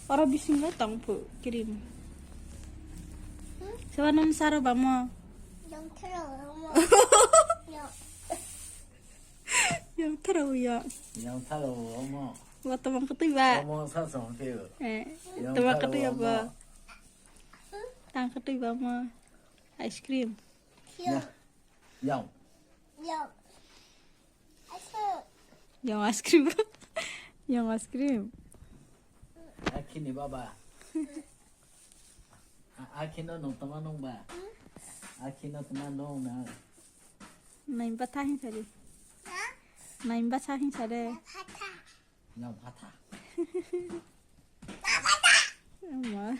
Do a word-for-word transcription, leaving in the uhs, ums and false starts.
Oro bisingo tongphu cream. Soba nung saro bamo. Yang tharo yo. Yang tharo omo. Wa tomang ketui ba. Omo sa song ke. Eh, yang tomang ketui ba. Tang ketui ba mo. Ice cream. Ya. Yang. Yang ice cream. Yang ice cream. Akini baba. Akino nung tama nung ba. Akino tama nung na. Naimba tha hin sari. Naimba tha hin sare. Yang phatha. Ama.